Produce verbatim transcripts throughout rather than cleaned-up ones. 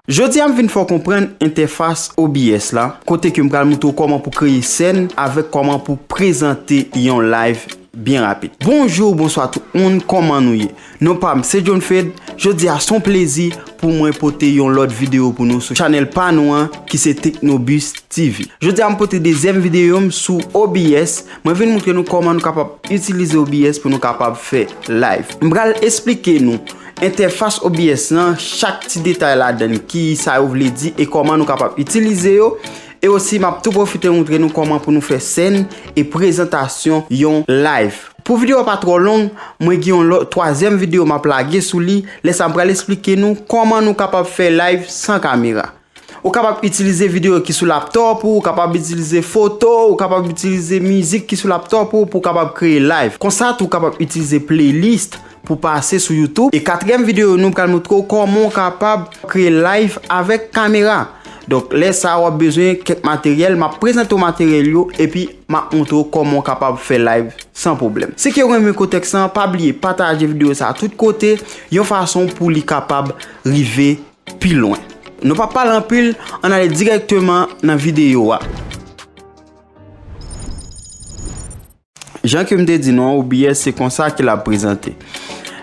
Jodi a m vin fè w konprann entèfas O B S la, kote ke m pral moutre w kòman pou kreye sèn avèk kòman pou prezante yon live byen rapid. Bonjou, bonswa tout moun, kòman nou ye? Non pa m se John Fed, jodi a se yon plezi pou mwen pote yon lòt videyo pou nou sou chanèl pa nou an ki se Tecnobus T V. Jodi a m pote dezyèm videyo m sou O B S, mwen vin moutre nou kòman nou kapab itilize O B S pou nou kapab fè live. M pral esplike nou entèfas O B S lan, chak ti detay ladan l, ki sa yo vle di e kòman nou kapab itilize yo. E osi, m ap tou pwofite moutre nou kòman pou nou fè sèn e prezantasyon yon live. Pou videyo a pa twò long, mwen gen yon lòt, twazyèm videyo m ap lage sou li. Lè sa, m pral esplike nou kòman nou kapab fè live san kamera. Ou kapab itilize videyo ki sou laptop ou, ou kapab itilize foto, ou kapab itilize mizik ki sou laptop ou pou w kapab kreye live. Konsa tou, ou kapab itilize playlist pou pase sou YouTube. E katriyèm videyo, nou pral moutre w kòman w kapab kreye live avèk kamera. Donk, lè sa a, w ap bezwen kèk materyèl. M ap prezante w materyèl yo, epi m ap moutre w kòman w kapab fè live san pwoblèm. Si ke w renmen kontèks lan, pa bliye pataje videyo sa a tout kote, yon fason pou li kapab rive pi lwen. Nou p ap pale anpil, ann ale dirèkteman nan videyo a. Jan ke m te di nou an, O B S se konsa ke l ap prezante.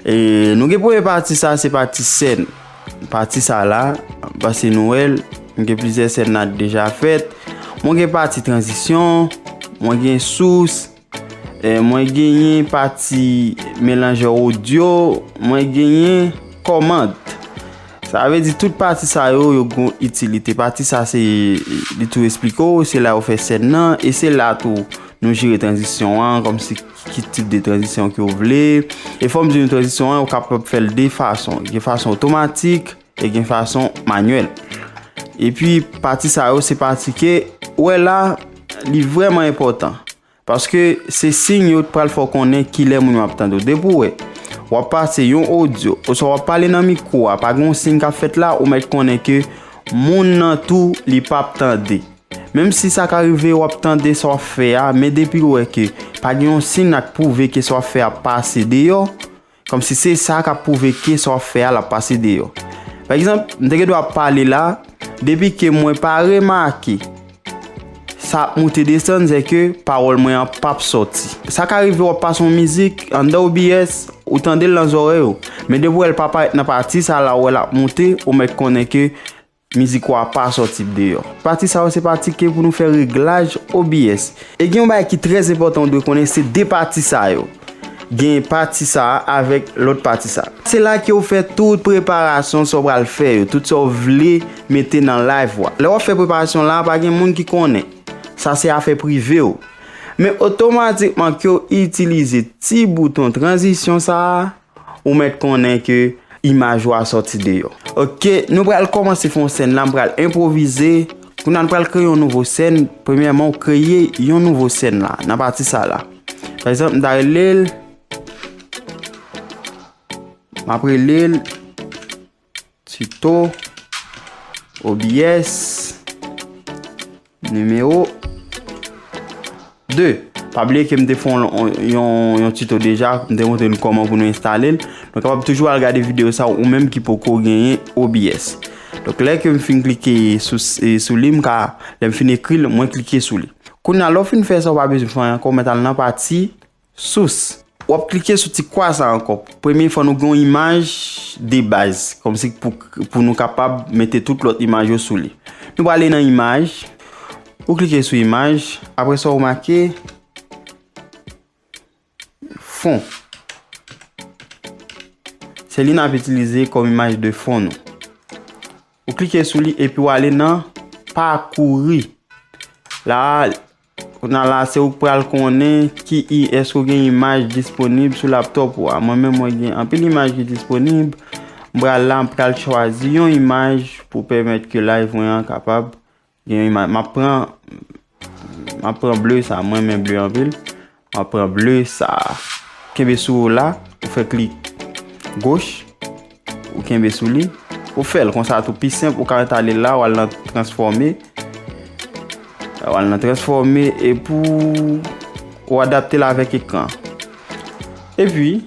E nou gen premye pati sa, se pati sèn. Pati sa la, pase nou wè l, m gen plizyè sèn la deja fèt. Mwen gen pati tranzisyon, mwen gen sous, e mwen genyen pati melanjè odyo, mwen genyen kòmand. Sa vle di tout pati sa yo, yo gon itilite. Pati sa se, li tou esplike w, se la yo fè sèn nan, e se la tou nou jere tranzisyon an, kòmsi ki tip de tranzisyon ke w vle. E fò m di nou tranzisyon an, ou kapab fè l de fason. Gen fason otomatik, e gen fason manyèl. Epi pati sa yo, se pati ke, ou wè la, li vrèman enpòtan. Paske se siy yo pral fè w konnen kilè moun yo ap tande w. Depi w wè, w ap pase yon odyo, oswa w ap pale nan mikwo a, pa gen yon siy k ap fèt la, ou mèt konnen ke moun nan tou, li p ap tande. Menm si sa ka rive, w ap tande sa w ap fè a, men depi w wè ke pa gen yon siy k pwouve ke sa w ap fè a pase deyò, kòmsi se sa k ap pwouve ke sa w ap fè a, l ap pase deyò. Pa egzanp, m te gen dwa ap pale la, depi ke mwen pa remake sa ap moute desann, se ke pawòl mwen an p ap sòti. Sa ka rive w ap pase yon mizik anndan O B S, ou tande l nan zòrèy ou. Men depi w wè l pa parèt nan pati sa la, ou wè l ap moute, ou mèt konnen ke mizik ou a pa sòti deyò. Pati sa yo se pati ke pou nou fè reglaj O B S. E gen yon bagay ki trè enpòtan ou dwe konnen, se de pati sa yo. Gen pati sa a avèk lòt pati sa a. Se la ke w fè tout preparasyon sa w pral fè yo, tout sa w vle mete nan live ou a. Lè w ap fè preparasyon la, pa gen moun ki konnen. Sa se afè prive w. Men otomatikman ke w itilize ti bouton tranzisyon sa a, ou mèt konnen ke imaj ou a sòti deyò. Oke, nou pral kòmanse fè yon sèn la, m pral enpwovize. Kounye a nou pral kreye yon nouvo sèn. Premyèman, ou kreye yon nouvo sèn la, nan pati sa la. Pa egzanp, m ta rele l, m ap rele l Tito O B S nimewo de. Pa bliye ke m te fè yon, yon, yon tito deja, m te montre nou kòman pou nou enstale l. Nou kapab toujou al gade videyo sa ou menm ki poko genyen O B S. Donk, lè ke m fin klike sou, e, sou li, m ka, lè m fin ekri l, mwen klike sou li. Kounye a, lè w fin fè sa, ou pa bezwen fè anyen ankò, ou mèt al nan pati sous. W ap klike sou ti kwa sa ankò. Premye, fò nou gen yon imaj de baz, kòmsi pou, pou nou kapab mete tout lòt imaj yo sou li. Nou prale nan imaj. Ou klike sou imaj. Apre sa, ou make fon. Se li n ap itilize kòm imaj de fon nou. Ou klike sou li epi w ale nan pakouri. La, kounye a la, se ou k pral konnen ki i-, èske w gen imaj disponib sou laptop ou a. Mwen menm, mwen gen anpil imaj ki disponib. M pral la, m pral chwazi yon imaj pou pèmèt ke live mwen an kapab gen yon imaj. M ap pran, m ap pran ble sa, mwen renmen ble anpil. M ap pran ble sa. Kenbe sou ou la, ou fè klik goch, ou kenbe sou li, ou fè l konsa tou pi senp, ou ka enstale l la, ou al nan transfòme, ou al nan transfòme, epi ou adapte l avèk ekran. Epi,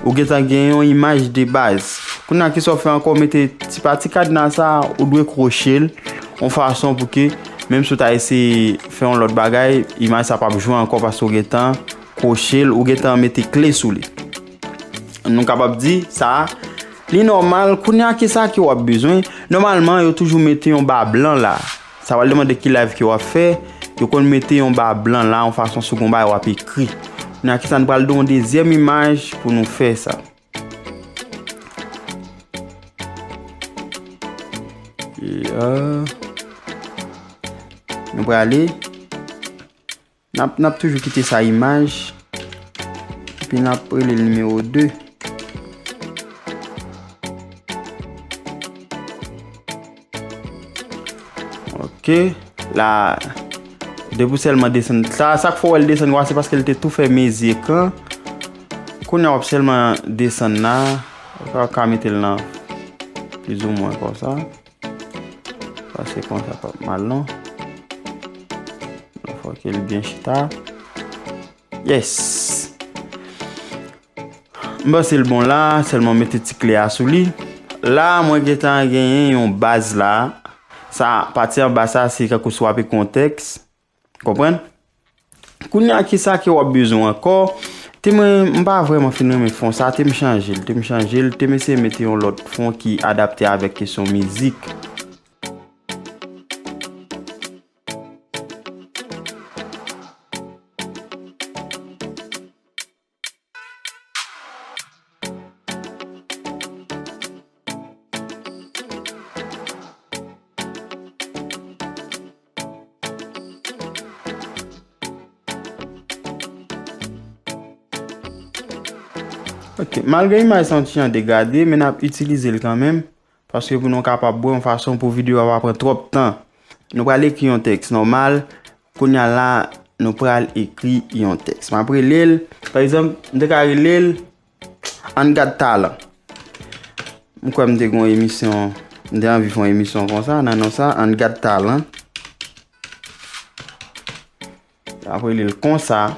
ou gentan gen yon imaj de baz. Kounye a, kisa w fè ankò? Ou mete ti pati kadna sa, ou dwe kwoche l yon fason pou ke, menm si w ta eseye fè yon lòt bagay, imaj sa p ap jwe ankò paske w gentan kwoche l, ou gentan mete kle sou li. Nou kapab di sa, li nòmal. Kounye a, kisa ke w ap bezwen? Nòmalman, yo toujou mete yon ba blan la. Sa pral demande ki live ke w ap fè, yo konn mete yon ba blan la, yon fason si w gon bagay w ap ekri. Kounye a, kisa, nou pral gen yon dezyèm imaj pou nou fè sa. Ya. Nou prale. N ap, n ap toujou kite sa imaj. Epi n ap rele l nimewo de. Ok. La, depi w sèlman desann. Sa, sa k fè w wè l desann konsa, se paske l te tou fè mezi ekran. Kounye a w ap sèlman desann la. Ou ka, ka mete l nan plizoumwen konsa. Paske konsa p ap mal non. Fò ke l byen chita. Yes. M panse l bon la, sèlman mete ti kle a sou li. La, mwen gentan genyen yon baz la. Sa, pati anba sa, se kankou si w ap ekri yon tèks. Konprann? Kounye a, kisa ke w ap bezwen ankò? Te mwen, m pa vrèman fin renmen fon sa, te m chanje l, te m chanje l, te m eseye mete yon lòt fon ki adapte avèk kesyon mizik. Ok, malgre imaj sa yon ti jan degade, men n ap itilize l kanmenm, paske pou nou kapab wè yon fason pou videyo a pa pran twòp tan. Nou pral ekri yon tèks nòmal. Kounye a la, nou pral ekri yon tèks. M ap rele l, pa egzanp, m te ka rele l Ann Gad Talan. M kwè m te gen yon emisyon, m te anvi fè yon emisyon konsa, nan non sa, Ann Gad Talan. M ap rele l konsa.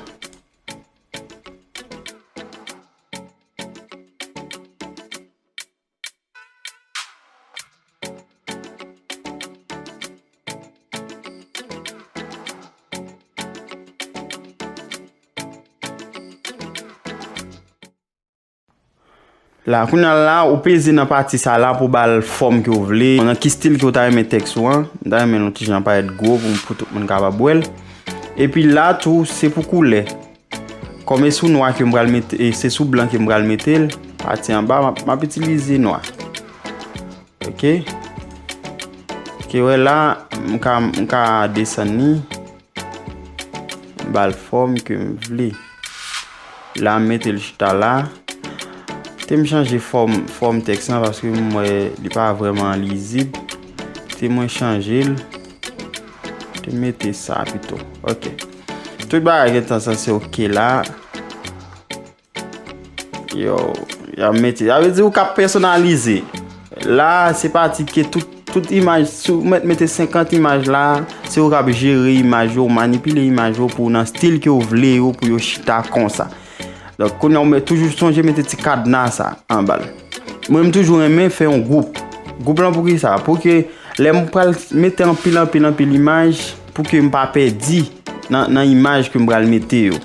La, kounye a la, ou peze nan pati sa la pou ba l fòm ke w vle, nan ki stil ke w ta renmen tèks ou an. M ta renmen l yon ti jan parèt gwo pou, pou tout moun kapab wè l. Epi la tou, se pou koulè. Kòm e sou nwa ke m pral mete, e se sou blan ke m pral mete l, pati anba, m ap, m ap itilize nwa. Ok. Ok, wè la, m ka, m ka desann li. M ba l fòm ke m vle. La, m mete l chita la. Te m chanje fòm, fòm tèks lan paske m wè li pa vrèman lizib. Te mwen chanje l. Te mete sa pito. Ok. Tout bagay gentan sanse ok la. Yo, y ap mete. Sa vle di ou ka pèsonalize. La, se pati ke tout, tout imaj, si w mèt mete senkant imaj la, se ou k ap jere imaj yo, manipile imaj yo pou nan stil ke w vle yo, pou yo chita konsa. Donk, kounye a ou mèt toujou sonje mete ti kadna sa anba l. Mwen, m toujou renmen fè yon gwoup. Gwoup lan pou ki sa? Pou ke lè m pral mete anpil, anpil, anpil imaj, pou ke m pa pèdi nan, nan imaj ke m pral mete yo.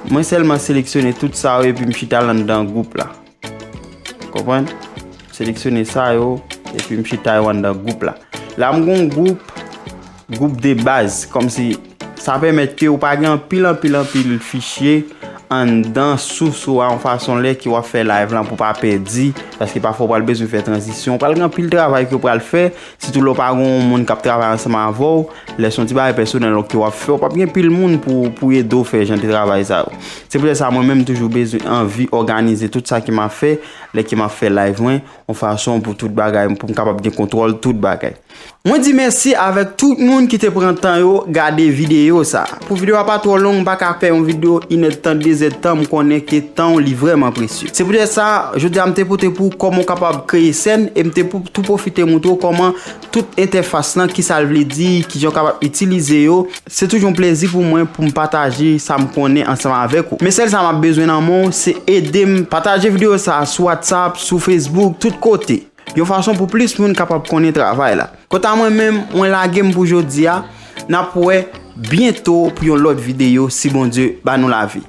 Mwen sèlman seleksyone tout sa yo epi m chita l anndan gwoup la. Konprann? Seleksyone sa yo, epi m chita yo anndan gwoup la. La m gon gwoup, gwoup de baz, kòmsi sa pèmèt ke ou pa gen anpil, anpil, anpil fichye anndan sous ou a yon fason lè ke w ap fè live lan pou pa pèdi, paske pafwa ou pral bezwen fè tranzisyon, ou pral gen anpil travay ke w pral fè, sitou lè w pa gon moun k ap travay ansanm avè w, lè se yon ti bagay pèsonèl ke w ap fè, ou p ap gen pil moun pou, pou ede w fè jan de travay sa yo. Se poutèt sa, mwen menm, m toujou bezwen anvi òganize tout sa ke m ap fè, lè ke m ap fè live mwen, yon fason pou tout bagay, pou m kapab gen kontwòl tout bagay. Mwen di mèsi avèk tout moun ki te pran tan yo gade videyo sa. Pou videyo a pa twò long, m pa ka fè yon videyo inèdtan, de zèdtan, m konnen ke tan w li vrèman presye. Se poutèt sa, jodi a m te pote pou w kòman w kapab kreye sèn e m te pou- tou pwofite moutre w kòman tout entèfas lan, ki sa l vle di, ki jan w kapab itilize yo. Se toujou yon plezi pou mwen pou m pataje sa m konnen ansanm avèk ou. Men sèl sa m ap bezwen nan men w, se ede m pataje videyo sa a sou WhatsApp, sou Facebook, tout kote. Yon fason pou plis moun kapab konnen travay la. Kanta mwen menm, mwen lage m pou jodi a. N ap wè byento pou yon lòt videyo si Bondye ba nou lavi.